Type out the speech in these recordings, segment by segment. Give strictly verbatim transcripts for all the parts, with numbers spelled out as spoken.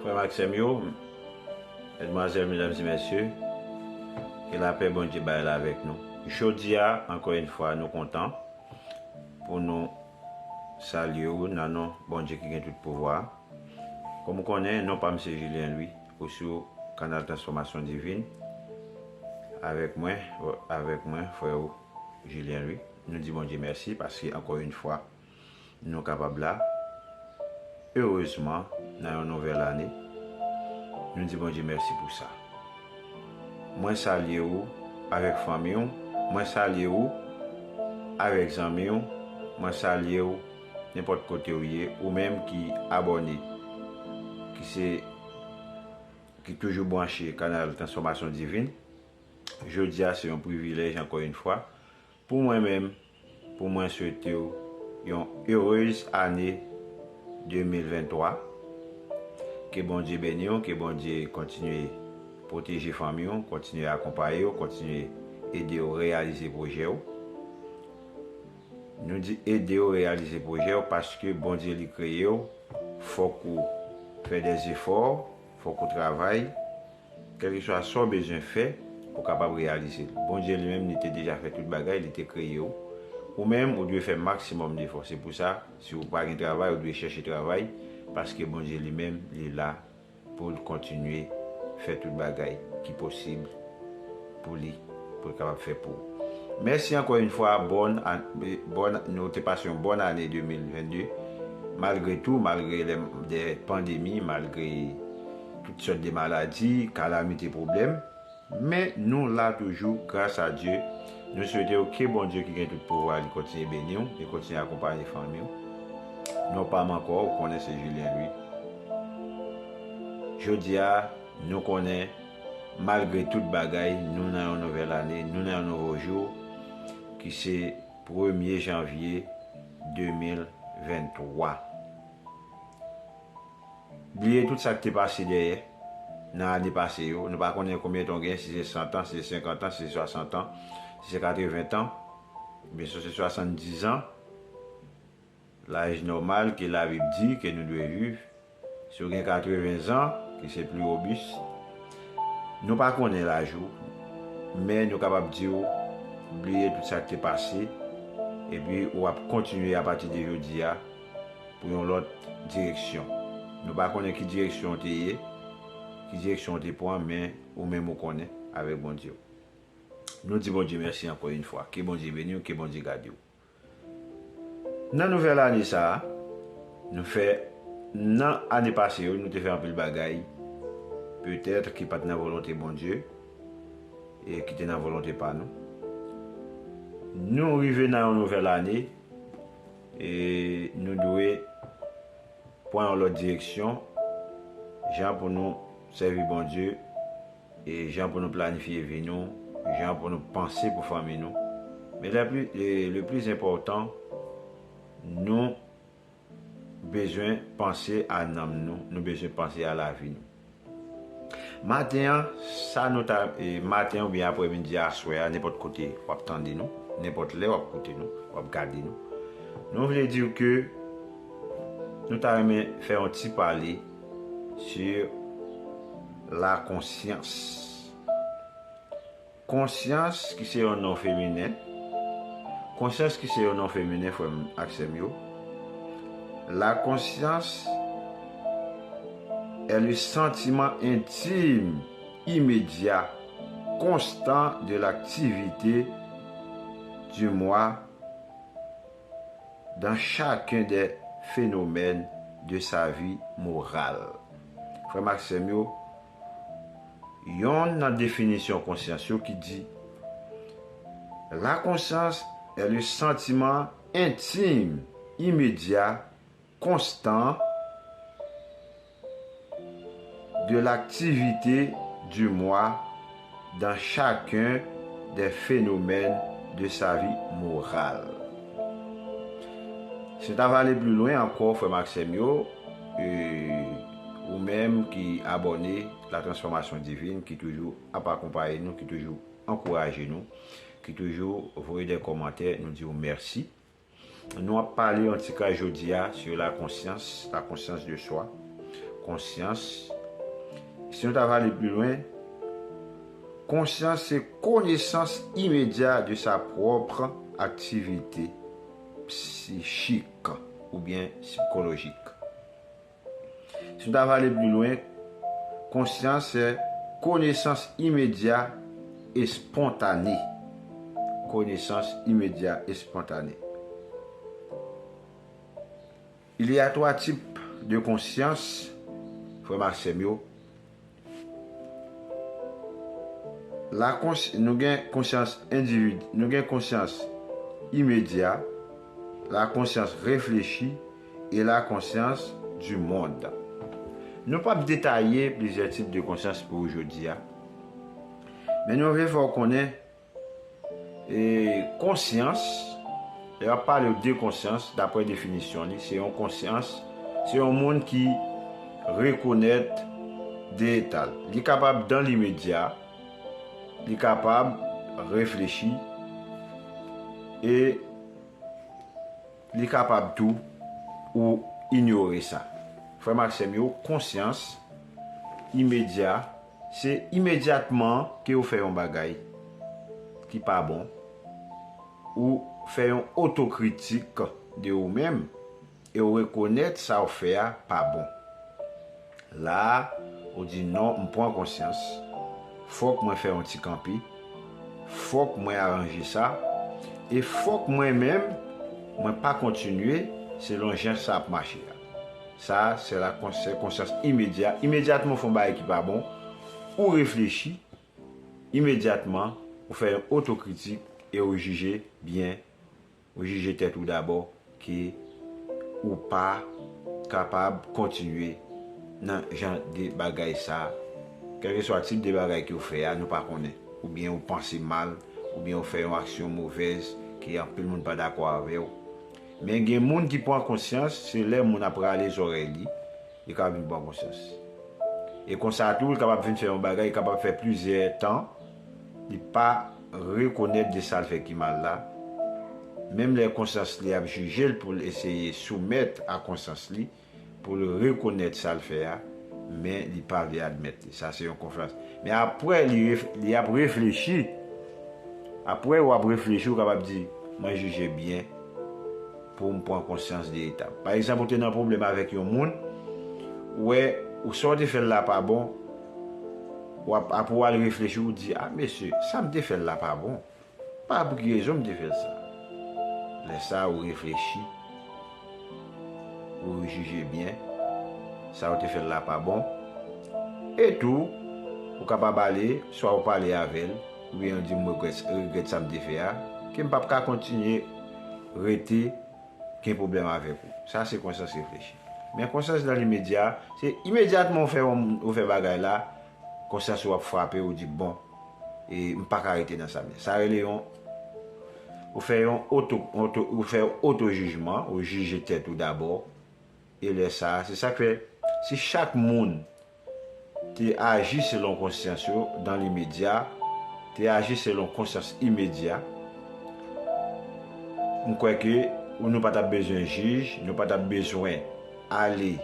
Frè m ak sè m yo, madmwazèl, medam e mesye, ke lapè Bondye bay la avèk nou. Jodi a, ankò yon fwa, nou kontan pou nou salye w nan non Bondye ki gen tout pouvwa. Kòm ou konnen, non pa m se Julien Louis, ou sou kanal Transfòmasyon Divin. Avèk mwen, avèk mwen, frè w Julien Louis. Nou di Bondye mèsi paske, ankò yon fwa, nou kapab la. Erezman, nan yon nouvèl ane, nou di Bondye mèsi pou sa. Mwen salye w avèk fanmi w, mwen salye w avèk zanmi w, mwen salye w nenpòt kote w ye, ou menm ki abòne, ki se, ki toujou branche kanal Transfòmasyon Divin. Jodi a se yon privilèj, ankò yon fwa, pou mwen menm, pou mwen swete w yon erez ane de mil venntwa. Ke Bondye beni w, ke Bondye kontinye pwoteje fanmi w, kontinye akonpaye w, kontinye ede w reyalize pwojè w. Nou di ede w reyalize pwojè w paske Bondye li kreye w, fòk ou fè dèzefò, fòk ou travay, kèlkeswa sa w bezwen fè pou w kapab reyalize l. Bondye li menm, li te deja fè tout bagay, li te kreye w. Ou menm, ou dwe fè maksimòm defò. Se pou sa, si w pa gen travay, ou dwe chèche travay, paske Bondye li menm, li la pou l kontinye fè tout bagay ki posib pou li, pou l kapab fè pou ou. Mèsi ankò yon fwa, bòn, bòn, nou te pase yon bòn ane de mil vennde, malgre tou, malgre lè, de pandemi, malgre tout sòt de maladi, kalamite, pwoblèm, men nou la toujou, gras a Dye. Nou swete w ke Bondye ki gen tout pouvwa, li kontinye beni w, li kontinye akonpaye fanmi w. Non pa m ankò, ou konnen se Julien Louis. Jodi a, nou konnen, malgre tout bagay, nou nan yon nouvèl ane, nou nan yon nouvo jou, ki se premye janvye de mil venntwa. Bliye tout sa k te pase dèyè, nan ane pase yo. Nou pa konnen konbyen tan w gen, si se san tan, si se senkant an, si se swasant an, si se katreven tan, oubyen si se swasanndizan. Laj nòmal ke Labib di ke nou dwe viv. Si w gen katreven zan, ki se pli wobis, nou pa konnen laj ou, men nou kapab di w, bliye tout sa k te pase, epi w ap kontinye apati de jodi a pou yon lòt direksyon. Nou pa konnen ki direksyon w te ye, ki direksyon w te pran, men ou menm ou konnen avèk Bondye w. Nou di Bondye mèsi ankò yon fwa. Ke Bondye beni w, ke Bondye gade w. Nan nouvèl ane sa a, nou fè, nan ane pase yo, nou te fè anpil bagay, petèt ki pa t nan volonte Bondye, e ki te nan volonte pa nou. Nou rive nan yon nouvèl ane, e nou dwe pran yon lòt direksyon, jan pou nou sèvi Bondye, e jan pou nou planifye vi nou, jan pou nou panse pou fanmi nou. Men le pli, e le pli enpòtan, nou bezwen panse a nanm nou, nou bezwen panse a lavi nou. Maten an, sa nou ta, e, maten oubyen aprèmidi, aswè a, nenpòt kote w ap tande nou, nenpòt lè w ap koute nou, w ap gade nou. Nou vle di w ke nou ta renmen fè yon ti pale sur la konsyans. Konsyans ki se yon non feminen. Konsyans ki se yon non feminen, frè m ak sè m yo. La conscience est le sentiment intime, immédiat, constant de l'activité du moi dans chacun des phénomènes de sa vie morale. Frè m ak sè m yo, yonn nan definisyon konsyans yo ki di, la conscience est le sentiment intime, immédiat, constant de l'activité du moi dans chacun des phénomènes de sa vie morale. Si n ta va ale pli lwen ankò, frè m ak sè m yo, e, ou menm ki abòne La Transformation Divine, ki toujou ap akonpaye nou, ki toujou ankouraje nou, ki toujou voye de kòmantè, nou di w mèsi. Nou ap pale, antouka, jodi a, sur la conscience, la conscience de soi. Konsyans, Si nou ta va ale pli lwen, konsyans se konesans imedya de sa pwòp aktivite psichik oubyen sikolojik. Si nou ta va ale pli lwen, konsyans se konesans imedya e spontane. Konesans imedya e spontane. Il y a trois types de conscience, frè m ak sè m yo. La cons- nou gen konsyans endividi, nou gen konsyans imedya, la konsyans reflechi e la konsyans du monde. Nou p ap detaye plizyè tip de konsyans pou jodi a, men nou vle fè w konnen e konsyans, lè y ap pale de konsyans, daprè definisyon li, se yon konsyans, se yon moun ki rekonèt de eta l. Li kapab dan limedya, li kapab reflechi, e li kapab tou ou inyore sa. Frè m ak sè m yo, konsyans imedya, se imedyatman ke ou fè yon bagay ki pa bon, ou fè yon otokritik de ou menm, e ou rekonèt sa ou fè a pa bon. La a, ou di, "Non, m pran konsyans. Fòk mwen fè yon ti kanpe. Fòk mwen aranje sa. E fòk mwen menm, mwen pa kontinye selon jan sa ap mache a." Sa a, se la kons- se konsyans imedya. Imedyatman ou fè yon bagay ki pa bon, ou reflechi. Imedyatman, ou fè yon otokritik e ou jije byen, ou jije tèt ou dabò ke ou pa kapab kontinye nan jan de bagay sa a. Kèlkeswa tip de bagay ke w fè a, nou pa konnen. Oubyen ou panse mal, oubyen ou fè yon aksyon movèz ke anpil moun pa dakò avè w. Men gen moun ki pran konsyans, se lè moun ap rale zòrèy li, li ka vin pran konsyans. E konsa tou, li kapab vin fè yon bagay, li kapab fè plizyè tan, li pa rekonèt de sa l fè ki mal la. Menm lè konsyans li ap jije l pou l eseye soumèt a konsyans li, pou l rekonèt sa l fè a, men li pa vle admèt li. Sa se yon konfyans. Men apre, li, ref- li ap reflechi. Apre w ap reflechi, ou kapab di, "Mwen jije byen pou m pran konsyans de eta m." Pa egzanp, ou te nan pwoblèm avèk yon moun, ou wè, ou sa w te fè l la pa bon, w ap, apre w al reflechi, ou di, "A, mesye, sa m te fè l la pa bon. Pa pou ki rezon m te fè l sa." Lè sa a, ou reflechi, ou jije byen, sa w te fè l la pa bon. E tou, ou kapab ale, swa ou pale avè l, oubyen ou di, "M regrèt, regrèt sa m te fè a, ke m p ap ka kontinye rete gen pwoblèm avèk ou." Sa se konsyans reflechi. Men konsyans nan limedya, se imedyatman ou fè yon, ou fè bagay la, konsyans ou ap frape, ou di, "Bon, e m pa ka rete nan sa m ye." Sa rele yon, ou fè yon oto, oto, ou fè yon otojijman, ou jije tèt ou dabò. E lè sa a, se sa k fè, si chak moun te aji selon konsyans yo dan limedya, te aji selon konsyans imedya, m kwè ke ou nou pa t ap bezwen jij, nou pa t ap bezwen ale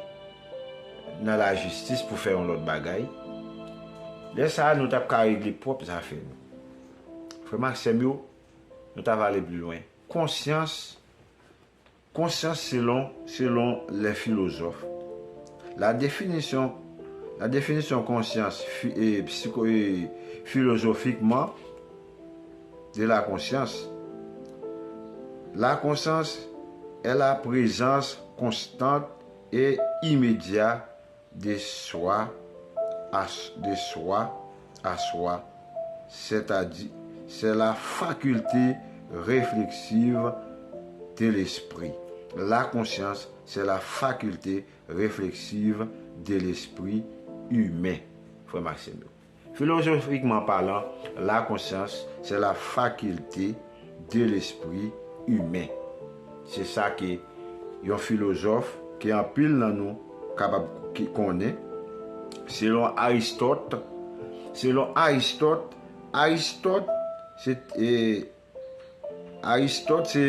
nan lajistis pou fè yon lòt bagay. Lè sa a, nou t ap ka regle pwòp zafè nou. Frè m ak sè m yo, nou t ap ale pli lwen. Konsyans, konsyans selon, selon lè filozòf. La définition, la définition conscience fi- e, psycho- e, philosophiquement de la conscience. La conscience est la présence constante et immédiate de soi à, de soi à soi, c'est-à-dire, c'est la faculté réflexive de l'esprit. La conscience, c'est la faculté réflexive de l'esprit humain. Frè m ak sè m yo. Filozofikman palan, la konsyans se la fakilte de lespri imen. Se sa ke yon filozòf ke anpil nan nou kapab ki konnen, selon Aristòt, selon Aristòt, Aristòt se, e, Aristòt se,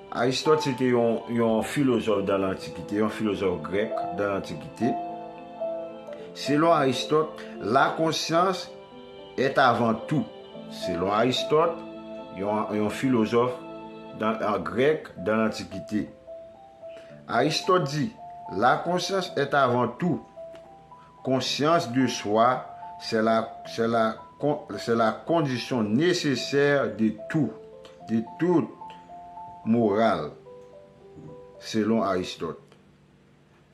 Aristòt se te yon, yon filozòf dan lantikite, yon filozòf grèk dan lantikite. Selon Aristote, la conscience est avant tout. Selon Aristote, yon, yon filozòf dan, an grèk dan lantikite. Aristote di, la conscience est avant tout. Conscience de soi, c'est la, c'est la, con- c'est la condition nécessaire de tout, de toute morale, selon Aristote.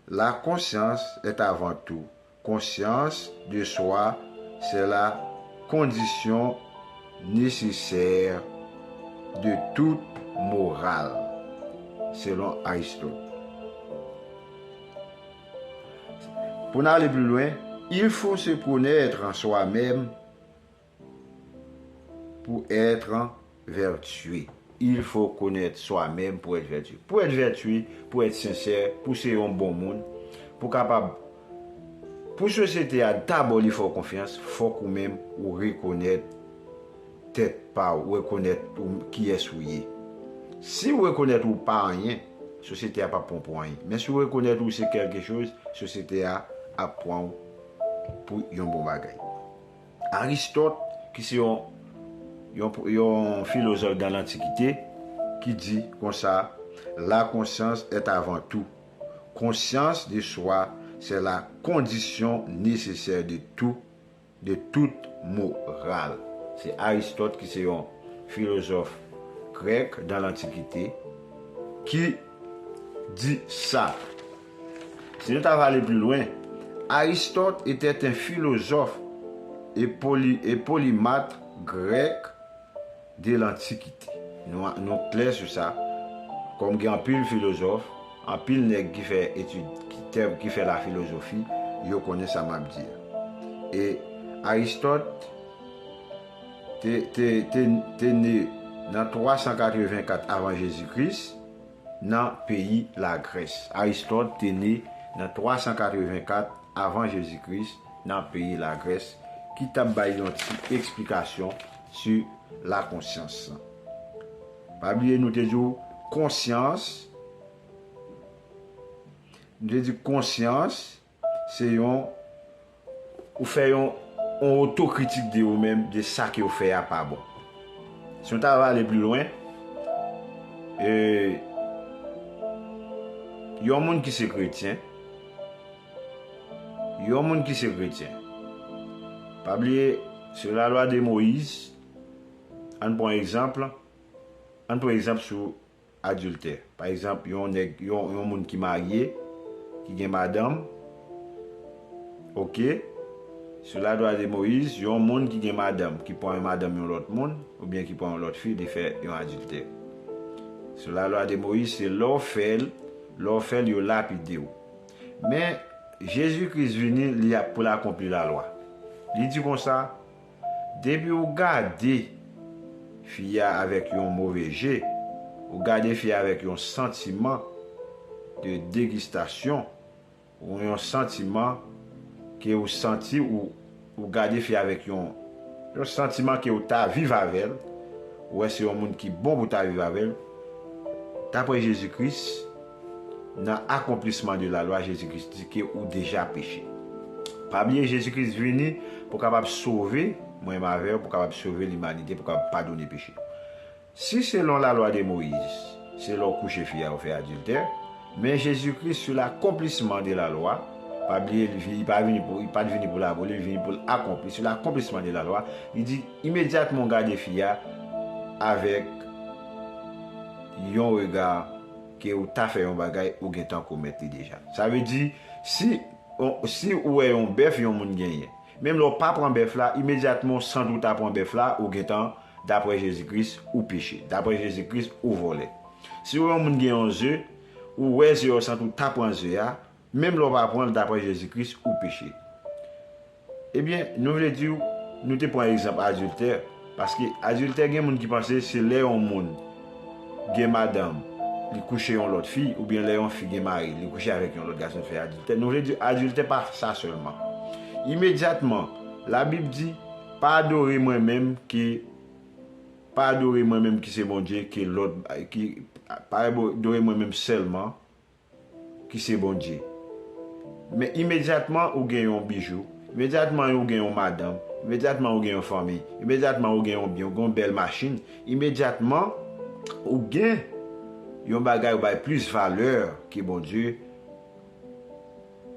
La conscience est avant tout. Conscience de soi, c'est la condition nécessaire de toute morale, selon Aristote. Pou n ale pli lwen, il faut se connaître en soi-même pour être vertueux. Il faut connaître soi-même pour être vertueux. Pou èt vètye, pou èt sensè, pou se yon bon moun, pou kapab, pou sosyete a dabò li fè w konfyans, fòk ou menm ou rekonèt tèt pa w, ou rekonèt ou, kiyès ou ye. Si ou rekonèt ou pa anyen, sosyete a p ap pran w pou anyen. Men si ou rekonèt ou se kèlke choz, sosyete a ap pran w pou yon bon bagay. Aristote, ki se yon, yon, yon filozòf dan lantikite, ki di konsa, la conscience est avant tout. Conscience de soi, c'est la condition nécessaire de tout, de toute morale. Se Aristote ki se yon filozòf grèk dan lantikite ki di sa. Si nou ta va ale pli lwen, Aristote était un philosophe et, poly, et polymathe grec de l'Antiquité. Nou, nou klè sou sa. Kòm gen anpil filozòf, anpil nèg ki fè etid, ki, tè- ki fè lafilozofi, yo konnen sa m ap di a. E Aristote te, te, te, te ne nan twa san katrevenkat avan Jezi Kris nan peyi Lagrès. Aristote te ne nan twa san katrevenkat avan Jezi Kris nan peyi Lagrès, ki t ap bay yon ti eksplikasyon sou lakonsyans. Pa bliye nou te di w konsyans, nou te di konsyans se yon, ou fè yon, yon otokritik de ou menm, de sa ke w fè a pa bon. Si w ta va ale pli lwen, e, yon moun ki se kretyen, yon moun ki se kretyen, pa bliye, sou lalwa de Moyiz, ann pran egzanp, ann pran egzanp sou adiltè. Pa egzanp, yon nèg, yon, yon moun ki marye, ki gen madanm, oke, sou lalwa de Moyiz, yon moun ki gen madanm, ki pran yon madanm yon lòt moun, oubyen ki pran yon lòt fi, li fè yon adiltè. Sou lalwa de Moyiz, se lè w fè l, lè w fè l, yo lapide w. Men, Jezi Kris vini, li ap pou l akonpli lalwa. Li di konsa, depi ou gade fi a avèk yon move je, ou gade fi a avèk yon santiman de degistasyon, ou yon santiman ke ou santi, ou, ou gade fi a avèk yon, yon santiman ke ou ta viv avè l, ou wè se yon moun ki bon pou ta viv avè l, dapre Jezi Kris, nan akonplisman de lalwa, Jezi Kris di ke ou deja peche. Pa bliye, Jezi Kris vini pou kapab sove mwen m avè w, pou kapab sove limanite, pou kapab padone peche. Si selon lalwa de Moyiz, se lè w kouche fi a, ou fè adiltè, men Jezi Kris, sou lakonplisman de lalwa, pa bliye, li vi- li pa vini pou, li pa t vini pou l aboli, li vini pou l akonpli. Sou lakonplisman de lalwa, li di, imedyatman w gade fi a avèk yon rega ke ou ta fè yon bagay, ou gentan komèt li deja. Sa vle di, si, si ou wè yon bèf yon moun genyen, menm lè w pa pran bèf la, imedyatman w santi w ta pran bèf la, ou gentan, dapre Jezi Kris, ou peche. Dapre Jezi Kris, ou vòlè. Si w wè yon moun gen yon ze, ou wè ze a, w santi w ta pran ze a, menm lè w pa pran l, dapre Jezi Kris, ou peche. Ebyen, nou vle di w, nou te pran egzanp adiltè, paske adiltè gen moun ki panse se lè yon moun gen madanm, li kouche yon lòt fi, oubyen lè yon fi gen mari, li kouche avèk yon lòt gason, li fè adiltè. Nou vle di adiltè pa sa sèlman. Imedyatman, Labib di, pa adore mwen menm ki, pa adore mwen menm ki se Bondye, ki lòt, ki, pa adore mwen menm sèlman, ki se Bondye. Men imedyatman ou gen yon bijou, imedyatman ou gen yon madanm, imedyatman ou gen yon fanmi, imedyatman ou gen yon byen, ou gen yon bèl machin, imedyatman ou gen yon bagay ou bay plis valè ke Bondye,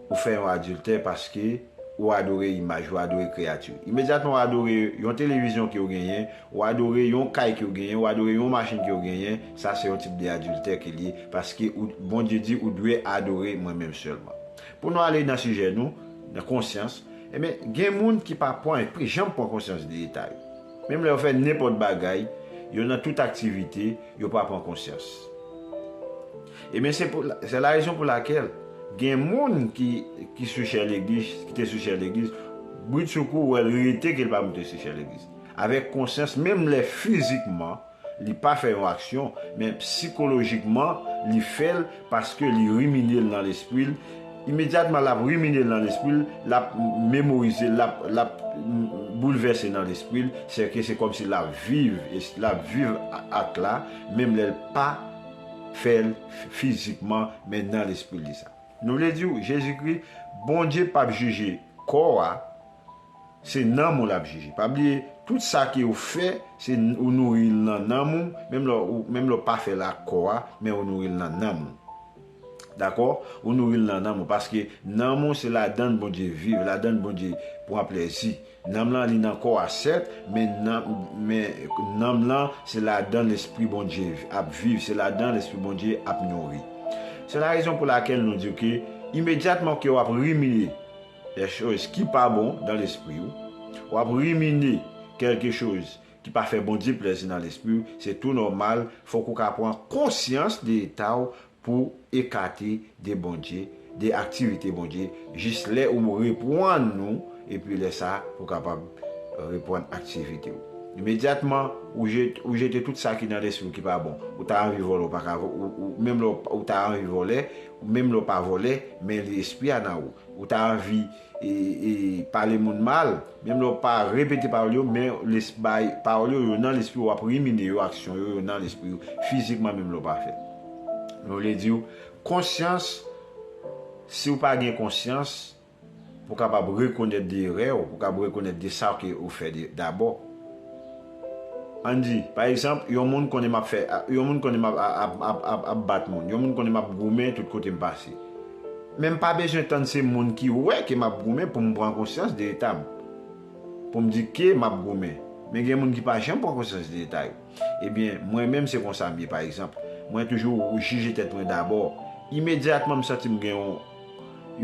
ou fè yon adiltè paske ou adore imaj, ou adore kreyati. Imedyatman ou adore yon televizyon ke w genyen, ou adore yon kay ke w genyen, ou adore yon machin ke w genyen, sa se yon tip de adiltè ke l ye, paske ou, Bondye di ou dwe adore mwen menm sèlman. Pou nou ale nan sijè nou, nan konsyans, ebyen, gen moun ki pa pran, ki janm pran konsyans de eta yo. Menm lè yo fè nenpòt bagay, yo nan tout aktivite, yo pa pran konsyans. Ebyen, se pou, se la rezon pou lakèl gen moun ki, ki sou chè legliz, ki te sou chè legliz, bridsoukou, ou wè l rete ke l pa moute sou chè legliz. Avèk konsyans, menm lè fizikman, li pa fè yon aksyon, men sikolojikman, li fè l paske li rimine l nan lespri l. Imedyatman l ap rimine l nan lespri l, l ap memorize l, l ap, l ap boulvèse nan lespri l, sèke se kòmsi l ap viv, e l ap viv ak la, menm lè l pa fè l fizikman, men nan lespri l li sa. Nou vle di w, Jezikri, Bondye p ap jije kò a, se nanm ou l ap jije. Pa bliye, tout sa ke ou fè, se n-, ou nouri l nan nanm ou, menm lè ou, menm lè ou pa fè l ak kò a, men ou nouri l nan nanm ou. Dakò? Ou nouri l nan nanm ou, paske nanm ou se ladann Bondye viv, ladann Bondye pran plezi. Nanm lan, li nan kò a, sèt, men nanm, men nanm lan, se ladann Lespri Bondye ap viv, se ladann Lespri Bondye ap nouri. Se la rezon pou lakèl nou di ke imedyatman ke w ap rimine les choses ki pa bon dans l'esprit ou, w ap rimine quelque chose ki pa fè Bondye plezi nan lespri w, se tou nòmal, fòk ou ka pran konsyans de eta w pou ekate de Bondye, de aktivite Bondye, jis lè ou reprann ou, epi lè sa, ou kapab reprann aktivite w. Imedyatman, ou jete, ou jete tout sa ki nan lespri w ki pa bon. Ou ta anvi vòlè, ou pa ka vò-, ou, ou, menm lè w, ou ta anvi vòlè, menm lè w pa vòlè, men lespri a nan ou. Ou ta anvi, e, e, pale moun mal, menm lè w pa repete pawòl yo, men les-, bay, pawòl yo, yo nan lespri w, w ap rimine yo, aksyon yo, yo nan lespri w, fizikman menm lè w pa fè l. Men w vle di w, konsyans, si w pa gen konsyans, pou w kapab rekonèt de erè w, pou w kapab rekonèt de sa ke ou fè de, dabò. Ann di, pa egzanp, yon moun konnen m ap fè, yon moun konnen m ap, ap, ap, ap, ap bat moun, yon moun konnen m ap goumen tout kote m pase. Men m pa bezwen tann se moun ki wè ke m ap goumen pou m pran konsyans de eta m. Pou m di ke m ap goumen. Men gen moun ki pa janm pran konsyans de eta yo. Ebyen, mwen menm se konsa m ye, pa egzanp. Mwen toujou jije tèt mwen dabò. Imedyatman m santi m gen yon,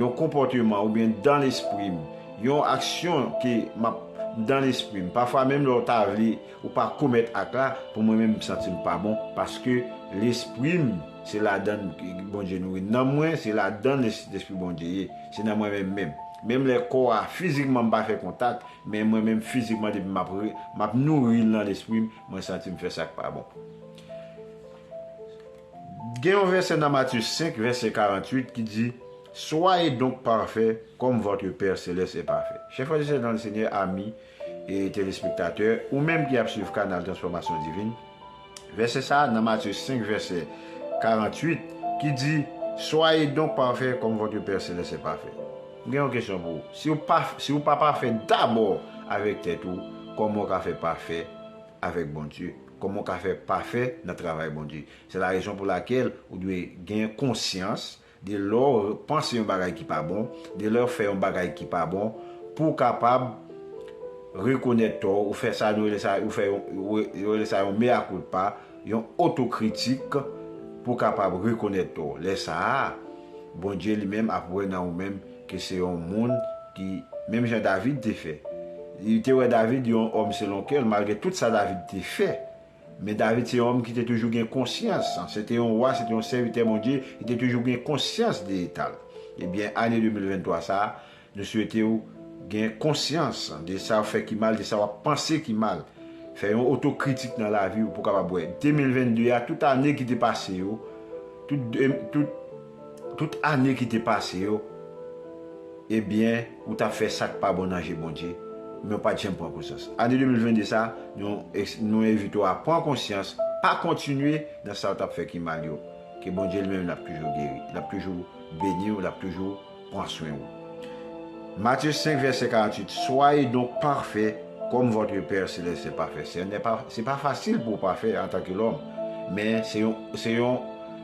yon konpòteman oubyen dan lespri m, yon aksyon ke m ap dan lespri m. Pafwa menm lè w ta vle, ou pa komèt ak la, pou mwen menm m santi m pa bon, paske lespri m, se ladann Bondye nouri. Nanm mwen, se ladann les-, lespri Bondye ye. Se nan mwen menm menm. Menm lè kò a, fizikman m pa fè kontak, men mwen menm fizikman depi m ap re-, m ap nouri l nan lespri m, mwen santi m fè sa k pa bon. Gen yon vèsè nan Matye senk, vèsè karanntuit ki di, Soyez donc parfaits comme votre Père céleste est parfait. Chers frères et sœurs dans le Seigneur, amis et téléspectateurs, ou menm ki ap swiv kanal Transformation Divine, vèsè sa a nan Matye senk, vèsè karanntuit, ki di, Soyez donc parfaits comme votre Père céleste est parfait. M gen yon kesyon pou ou. Si w pa, si w pa pafè dabò avèk tèt ou, kòman w ka fè pafè avèk Bondye? Kòman w ka fè pafè nan travay Bondye? Se la rezon pou lakèl ou dwe gen konsyans de lè w panse yon bagay ki pa bon, de lè w fè yon bagay ki pa bon, pou w kapab rekonèt tò w, ou fè sa, nou rele sa, ou fè yon, ou re-, yo rele sa yon mea culpa, yon otokritik, pou w kapab rekonèt tò w. Lè sa a, Bondye li menm ap wè nan ou menm ke se yon moun ki, menm jan David te fè. Li te wè David, yon òm selon kè l, malgre tout sa David te fè. Men David se yon òm ki te toujou gen konsyans. Se te yon wa, se te yon sèvitè Bondye, li te toujou gen konsyans de eta l. Ebyen, ane de mil venntwa sa a, nou swete w gen konsyans de sa w fè ki mal, de sa w ap panse ki mal. Fè yon otokritik nan lavi w pou w kapab wè de mil vennde a, tout ane ki te pase yo, tout, tout, tout ane ki te pase yo, ebyen, ou t ap fè sa k pa bon nan je Bondye, men w pa t janm pran konsyans. Ane de mil vennde sa, nou, nou envite w a pran konsyans, pa kontinye nan sa w t ap fè ki mal yo. Ke Bondye li menm, l ap toujou geri, l ap toujou beni w, l ap toujou pran swen ou. Matthieu cinq, verset quarante-huit, Soyez donc parfaits comme votre Père céleste est parfait. Ce n'est pas, c'est pas facile pour parfait en tant que l'homme, mais c'est une, c'est une,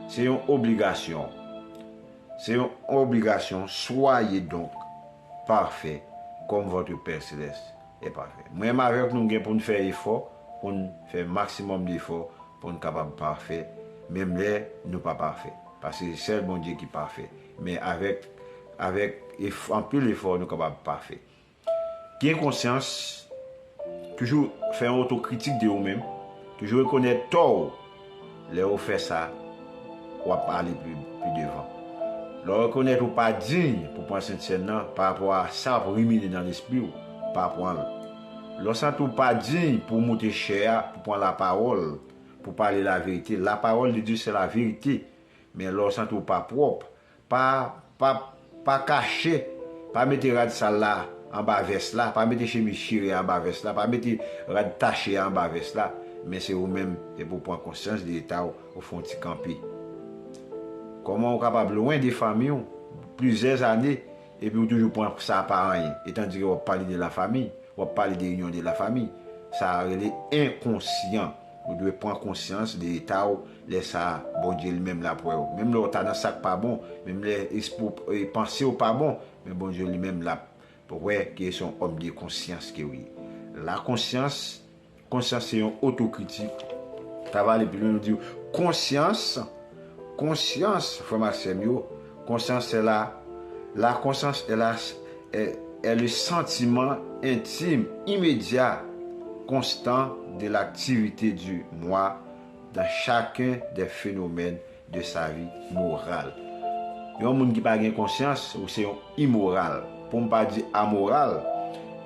c'est une obligation. C'est une obligation. Soyez donc parfaits comme votre Père céleste est parfait. Mwen menm avèk nou gen pou n fè efò, pou n fè maksimòm de efò, pou n kapab pafè, menm lè nou pa pafè. Paske se sèl Bondye ki pafè. Men avèk, avèk ef-, anpil efò, nou kapab pafè. Gen konsyans, toujou fè yon otokritik de ou menm, toujou rekonèt tò w. Lè ou fè sa, w ap ale pi, pi devan. Lè w rekonèt ou pa diy pou pran Sentsèn nan, pa rapò a sa w ap rimine nan lespri w, pa pran l. Lè w santi w pa diy pou w moute chè a, pou pran lapawòl, pou pale laverite, la parole de Dieu, c'est la vérité. Men lè w santi w pa pwòp, pa, pa, pa kache, pa mete rad sal la anba vès la, pa mete chemiz chire anba vès la, pa mete rad tache a anba vès la. Men se ou menm, se pou w pran konsyans de eta w, ou fè yon ti kanpe. Kòman w kapab lwen de fanmi w plizyè zane, epi w toujou pran sa pa anyen, etandike w ap pale de lafanmi, w ap pale de inyon de lafanmi? Sa a rele enkonsyan. Ou dwe pran konsyans de eta w, lè sa a, Bondye li menm l ap wè w. Menm lè w ta nan sa k pa bon, menm lè espo-, e, panse w pa bon, men Bondye li menm l ap wè ke se yon òm de konsyans ke w ye. La konsyans, konsyans se yon otokritik. Sa va ale pi lwen, nou di konsyans, konsyans, frè m ak sè m yo, konsyans se la, la conscience est la, est, est le sentiment intime, immédiat, constant de l'activité du moi dans chacun des phénomènes de sa vie morale. Yon moun ki pa gen konsyans, ou se yon imoral. Pou m pa di amoral,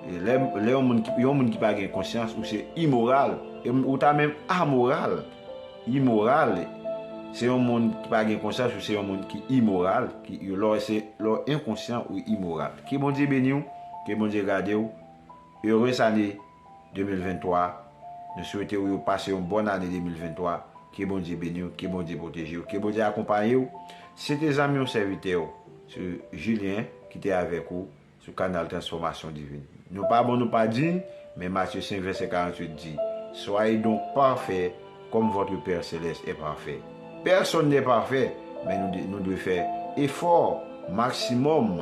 e lè, lè yon moun ki, yon moun ki pa gen konsyans, ou se imoral. E m-, ou ta menm amoral. Imoral, se yon moun ki pa gen konsyans, ou se yon moun ki imoral, ki, lè w se, lè w enkonsyan, ou imoral. Ke Bondye beni w, ke Bondye gade w. Heureuse année deux mille vingt-trois. Nou swete w yo pase yon bòn ane de mil venntwa. Ke Bondye beni w, ke Bondye pwoteje w, ke Bondye akonpaye w. Se te zanmi w, sèvitè w, se Julien ki te avèk ou sou kanal Transfòmasyon Divin. Nou pa bon, nou pa diy, men Matye senk, vèsè karanntuit di, Soyez donc parfaits comme votre Père céleste est parfait. Pèsonn n'est parfait, men nou, nou dwe fè efò maksimòm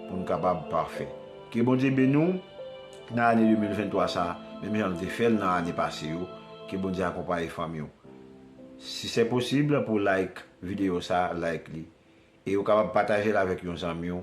pou n kapab pafè. Ke Bondye beni w nan ane de mil venntwa sa, menm jan l te fè l nan ane pase yo. Ke Bondye akonpaye fanmi w. Si se posib, pou like videyo sa, like li. E ou kapab pataje l avèk yon zanmi w,